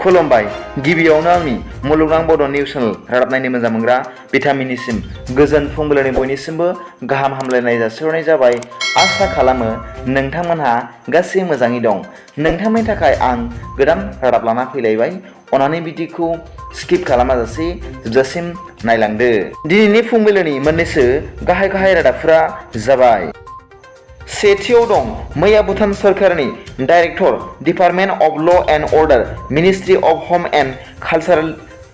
खुलुमबाय गिबियावनो आंनि मुलुगनां बड' निउस चेनेल रादाब नायनो मोजां मोनग्रा बिथांमोननिसिम गोजोन फुंबिलिनि बयनिसिमबो गाहाम हामलायनाय जासिहरनाय जाबाय। आसा खालामो नोंथांमोनहा गासै मोजाङै दं। नोंथांनि थाखाय आं गोदान रादाब लाना फैलायबाय। अन्नानै भिडिअखौ स्किप खालामाजासे जोबजासिम नायलांदो। दिनैनि फुंबिलिनि मोननैसो गाहाय रादाबफोरा जाबाय। सेथियाव दं मैया भुटान सरकारनि director department of law and order ministry of home and cultural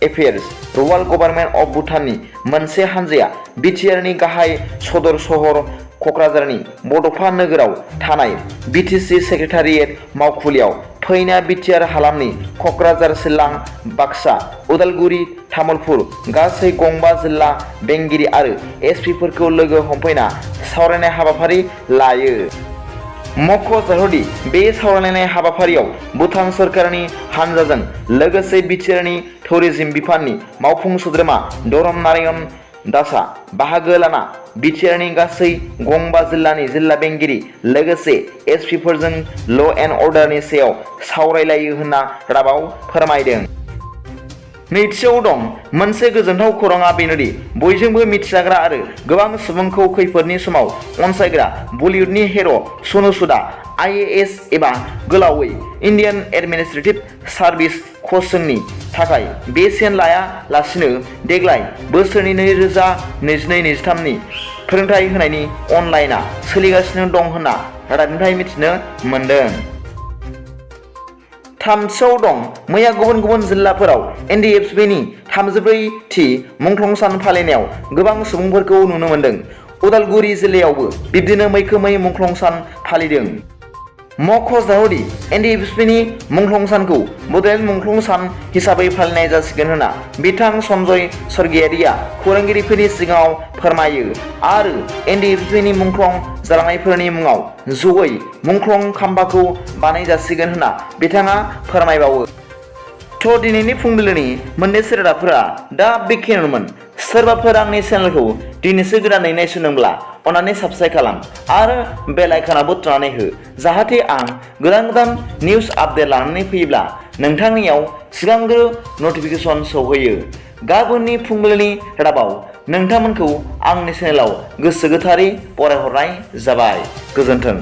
affairs rural government of भुटाननि मोनसे हानजाया बिटिआरनि गाहाय सदर सहर क'क्राझारनि बड'फा नोगोराव थानाय बिटिसि सेक्रेटारियेट मावखुलियाव फैना बिटिआर हालामनि क'क्राझार चिरां बाक्सा उदालगुरि तामुलपुर गासै गंबा जिल्ला बेंगिरि आरो एसपिफोरखौ लोगो हमफैना सावरायनाय हाबाफारि लायो। मख'जाथावदि बे सावरायनाय हाबाफारियाव भुटान सरकारनि हानजाजों लोगोसे बिटिआरनि टुरिज्म बिफाननि मावफुं सोद्रोमा धरम नारायण दासआ बाहागो लाना बिटिआरनि गासै गंबा जिल्लानि जिल्ला बेंगिरि लोगोसे एसपिफोरजों ल एन्ड अर्डारनि सायाव सावरायलायो होनना रादाबाव फोरमायदों। नैथियाव दं मोनसे गोजोनथाव खौरांआ बेनोदि बयजोंबो मिथिजाग्रा आरो गोबां सुबुंखौ खैफोदनि समाव अनसायग्रा बलिउडनि हिर' सनु सुदआ IAS एबा गोलावै इन्डियान एडमिनिस्ट्रेटिभ सार्भिस कचिंनि थाखाय बेसेन लायालासिनो देग्लाय बोसोरनि 2022-23 नि फोरोंथाय होनायनि अनलाइनआ सोलिगासिनो दं होनना रादाबनिफ्राय मिथिनो मोन्दों। थामथियाव दं मैया गुबुन गुबुन जिल्लाफोराव NDFBनि 34थि मुंख्लं सान फालिनायाव गोबां सुबुंफोरखौ नुनो मोन्दों। उदालगुरि जिल्लायावबो बिब्दिनो मैखोमै मुंख्लं सान फालिदों। मख'जाथावदि NDFBनि मुंख्लं सानखौ बड'लेण्ड मुंख्लं सान हिसाबै फालिनाय जासिगोन होनना बिथां सन्जय सर्गियारिया खौरांगिरिफोरनि सिगाङाव फोरमायो आरो NDFBनि मुंख्लं जालांनायफोरनि मुङाव जयै मुंख्लं खाम्फाखौ बानाय जासिगोन होनना बिथाङा फोरमायबावो। थ' दिनैनि फुंबिलिनि मोननैसो रादाबफोरा दा बेखिनियानोमोन। सोरबाफोर आंनि चेनेलखौ दिनैसो गोदानै नायसनदोंब्ला अन्नानै साबस्क्राइब खालाम आरो बेल आइकनाबो थुनानै हो जाहाथे आं गोदान निउस आपडेट लानानै फैयोब्ला नोंथांनियाव सिगांग्रो नटिफिकेसन सौहैयो। गाबोननि फुंबिलिनि रादाबाव नोंथांमोनखौ आंनि चेनेलाव गोसो गोथारै फरायहरनाय जाबाय। गोजोन्थों।